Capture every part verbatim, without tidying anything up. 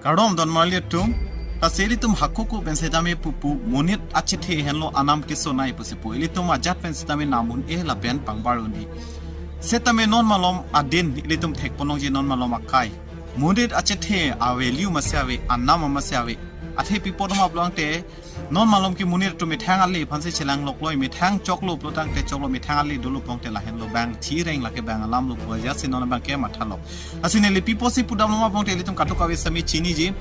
Kardom don marli atum, ta se ilitum hako ko pen setame pupu monit achethe henlo anam kesonei pusi pu. Ilitum ajat pen setame nam un-e lapen pangbar un-e. Setame non malom adin ilitum thek ponlongji non malom akai. Monit achethe a-value masi ave, anam masi ave. Athe pi apot ma pulo tangte non malom ke monit atum methang ale aphan si chelang loklo, methang choklo pulo tangte choklo, methang ale dolo pulo tangte lahenlo, bang thireng lake bang alam lo pu ajat si non abang ke mathalok. Lasi neli pi apotsi pudamlo ma pulo tangte ilitum kadokave setame chiniji.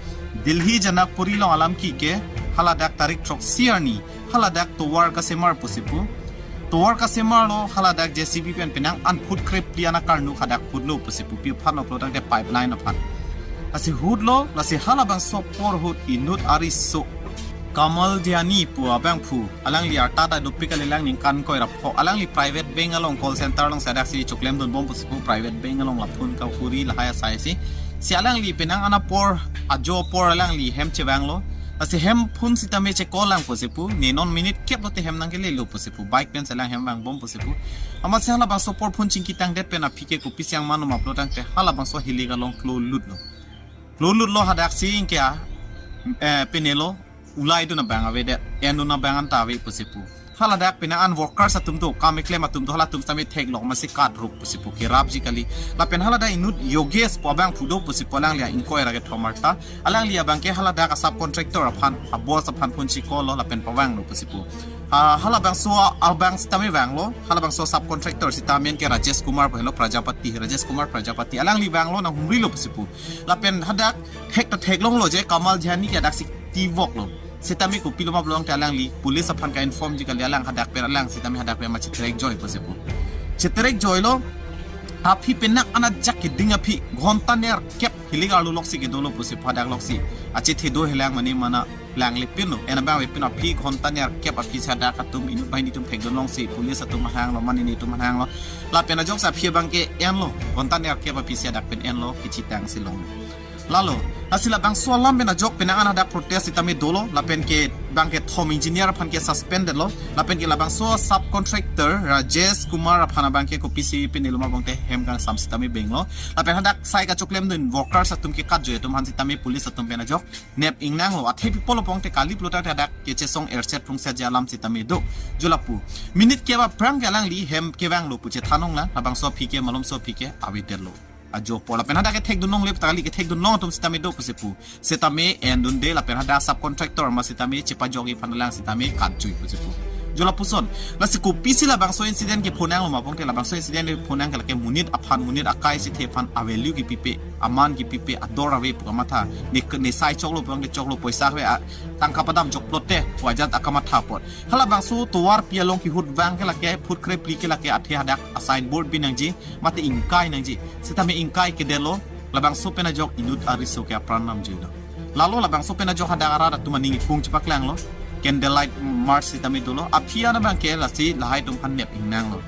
Delhi Janakpuri along alam ke ke haladak tarik throksi arni haladak tovar kasemar pusi pu. Tovar kasemar lo haladak J C B pen penang an foot krephli an akarnu hadak hutlo pusi pu, pi aphan lo pulo tangte pipeline aphan. Lasi hutlo, lasi halabangso apor ahut inut ariso Kamal Diani pu abangphu, alangli arta ta dopik kali, alang ningkan ingkoi ra pho, alangli private bank along call center along si hadak si choklemdun bom pusi pu, private bank along laphun kahuri lahai asai si. Si alangli penang an apor, ajo apor alangli hem chevanglo. Lasi hem phun setame chekol lang pusi pu, ne non minute kep lote hem nangkelelo pusi pu, bike pen si alang hem vang bom pusi pu. Amatsi halabangso apor phun chingki tangdet pen aphi ke kopisi angman ma pulo tangte halabangso hilik along klolutlo. Klolutlo, hadak si ingke a, eh, penelo, ulaidun abang avedet, endun abang anta ave pusi pu. Haladak penang an workers atum do, kam keklem atum do, halatum setame theklok masi kadruk pusi pu, kerapji kali. Lapen haladak inut Yogesh pu abangphu do pusi pu, alangli ingkoi ra kethom arta. Alangli abang ke haladak a-subcontractor aphan, a-boss aphan phun chekol lo lapen pavanglo pusi pu. Ha, halabangso a-, abang setame vanglo, halabangso subcontractor setame ke Rajesh Kumar pu henlo, Prajapati, Rajesh Kumar Prajapati. Alangli vanglo, nanghumrilo pusi pu. Lapen hadak thek ta theklonglo je Kamal Diani ke hadak si tivoklo. Setame kopilo ma pulo tangte alangli police aphan ka-informji kali, alang hadak pen, alang setame hadak pen ma chetrek joi pusi pu. Chetrek joilo, aphi penang an ajak keding aphi ghonta nerkep hilik arlo loksi kedolo pusi pu, hadak loksi achethe do helang mane mana lang lepinlo. En abang avepin aphi ghonta nerkep aphi si hadak atum inut banghini atum thekdun longsi police atum hanglo, mane netum hanglo. Lapen ajok si aphi abang ke enlo, ghonta nerkep aphi si hadak pen enlo, kechitang si long. Lalo, lasi labangso alam pen ajok penang an hadak protest setame dolo, lapen ke bang kethom engineer aphan ke suspended lo, lapen ke labangso subcontractor Rajesh Kumar aphan abang ke kopisi penelo ma pulo tangte hem kangsam setame benglo, lapen hadak sai kachoklemdun workers atum ke katjoi atum aphan setame police atum pen ajok nep ingnanglo, athe pi apotlo pulo tangte kali pulo tangte hadak kechesong erchet prungset ji alam setame do. Jo lapu, minute kep aphrang ke alangli hem kevanglo pu chethan ong lang, labangso aphi ke malomso aphi ke avedetlo. Ajo apor lapen hadak kethekdun longle pu ta kali, kethekdun long atum setame do pusi pu. Setame endunde lapen hadak subcontractor ma setame chepajokji aphan alang setame katjui pusi pu. Jo lapuson. Lasi kopisi labangso incident ke phonanglo ma pulo tangte, labangso incident ke phonang ke lake monit aphan, monit akai chethe aphan a-value kepipe, aman kepipe, ador ave pu kamatha. Ne, ne sai choklo pulo tangte choklo, poisa ave a, tangka padam jok pulote pu ajat akamatha apot. Halabangso tovarpi along kehut vang ke lake foot krephli ke lake athe hadak a-signboard bi nangji, mate ingkai nangji. Setame ingkai kedetlo, labangso pen ajok inut ariso ke apran namjuilo. Lalo labangso pen ajok hadak arat atum aning ipung chepaklanglo, candlelight march setame dolo, aphi an abang ke lasi lahai atum aphan nep ingnanglo.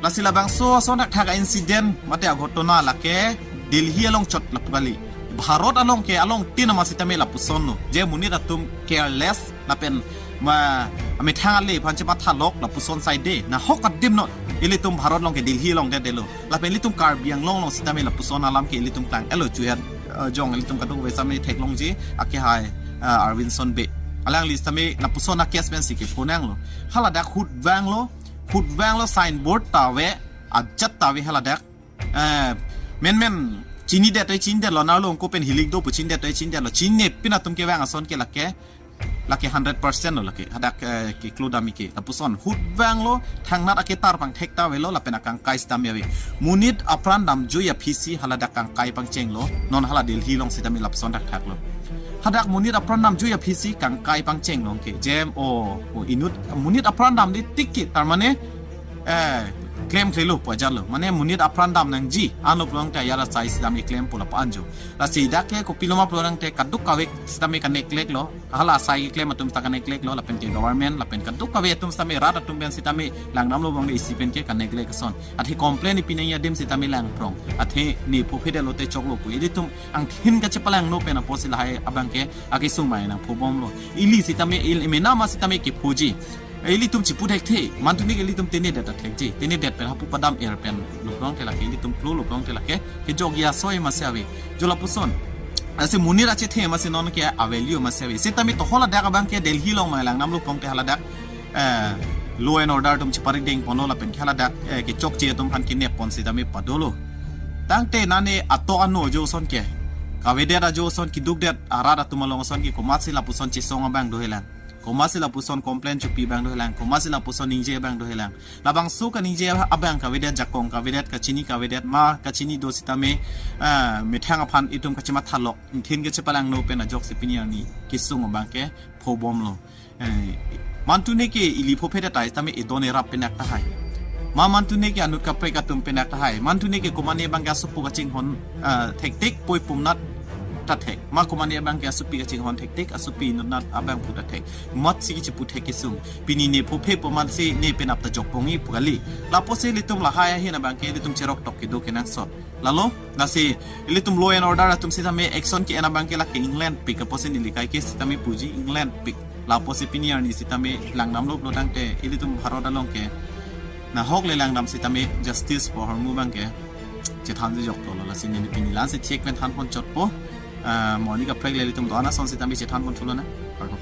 Lasi labangso ason thakthak a-incident mate aghotona lake Delhi along chot lapu kali. Bharat along ke along tin ama setame lapusonlo. Je monit atum careless lapen ma, amethang ale aphan chemathalok lapuson saide. Nahok adim non. Ilitum Bharat along ke Delhi along det detlo. Lapen ilitum Karbi Anglong along setame lapuson alam ke ilitum klang-etlo, chuhet, eh, jong ilitum kadokave setame theklongji, ake hai, eh, Arvinson Bey. Alangli setame lapuson a-case pensi kephonanglo. Haladak hut vanglo, hut vanglo, signboard ta ave, ajat ta ave haladak. Eh, menmen chinidet, eh, chinidetlo, arlo angko pen hilik do pu chinidet, eh, chinidetlo. Chinine pin atum kevang ason ke lake, lake hundred percent lo lake. Hadak, eh, keklo dam ke. Lapuson hut vanglo, thangnat aketar pangthek ta avelo, lapen akangkai setame ave. Monit apran damjui aphi si haladak kangkai pangchenglo. Non hala Delhi along setame lapuson thakthaklo. Hadak monit apran damjui aphi si kangkai pangchenglong ke. Jem o, o inut, monit apran damde tik ke, tar mane, eh, klemklelo pu ajatlo. Mane monit apran dam nangji, ano pulo tangte ayar asai setame klem pu lapu anjo. Lasi dak ke kopilo ma pulo tangte kadokave setame ka-neglect lo, hala asai keklem atum ta ka-neglect lo, lapen ke government, lapen kadokave atum setame, rat atum pen setame langdamlo bang isi pen ke ka-neglect ason. Athe complain ipi nangji adim setame langprong. Athe ne phophedetlo te choklo pu. Ilitum angthin kachepalangno pen apotsi lahai abang ke akesung mai nangphobomlo. Ili setame, ili mena ma setame kephoji. Ilitum chipu thekthe, mantunik ilitum tinidet ta thekji. Tinidet pen hapu padam er pen lo pulo tangte lake, ilitum klolo pulo tangte lake, kejokji asoi masi ave. Jo lapuson. Lasi monit achethe masi non ke a-value masi ave. Sitame to haladak abang ke Delhi along ma langdamlo pon te haladak, eh, law and order atum cheparideng ponlo lapen ke haladak, eh, kechokche atum aphan kenep pon sitame padolo. Tangte nane atok ano ajo ason ke, kavedet ajo ason, kidukdet arat atum along ason ke komatsi lapuson chesong abang dohelang, komatsi lapuson complain chopi abang dohelang, komatsi lapuson ningje abang dohelang. Labangso kaningje abang kavedet ajakong, kavedet kachini, kavedet ma kachini do sitame, ah, methang aphan itum kachemathalok, ingthin kachepalangno pen ajoksi pini arni kesung abang ke phobomlo. Eh, mantune ke ili phophe tahai sitame idon irap penak tahai. Ma mantune ke anut kaprek atum penak tahai. Mantune ke komane abang ke asopo kachinghon, ah, thektik, poi pumnat ta thek. Ma komane abang ke asopi kachinghon thektik, asopi inutnat abang pu ta thek. Matsi kechipu thek kesung. Pini ne phophepo mansi ne penap ta jokponji pu kali. Lapusi ilitum lahai ahin abang ke ilitum cheroktok kedo kenangsot. Lalo, lasi ilitum law and order atum sitame action ke-en abang ke lake England pik, apotsi neli kaike sitame puji England pik. Lapusi pini arni sitame langdamlo pulo tangte ilitum Bharat along ke nahok le langdam sitame justice for Hormu abang ke chethanji joklo. Lasi neli pini la-ansi thek pen than pon chotpo. Ah, mo arni kaprek le ilitum do-an ason sitame chethan pon thulo na. Kardom.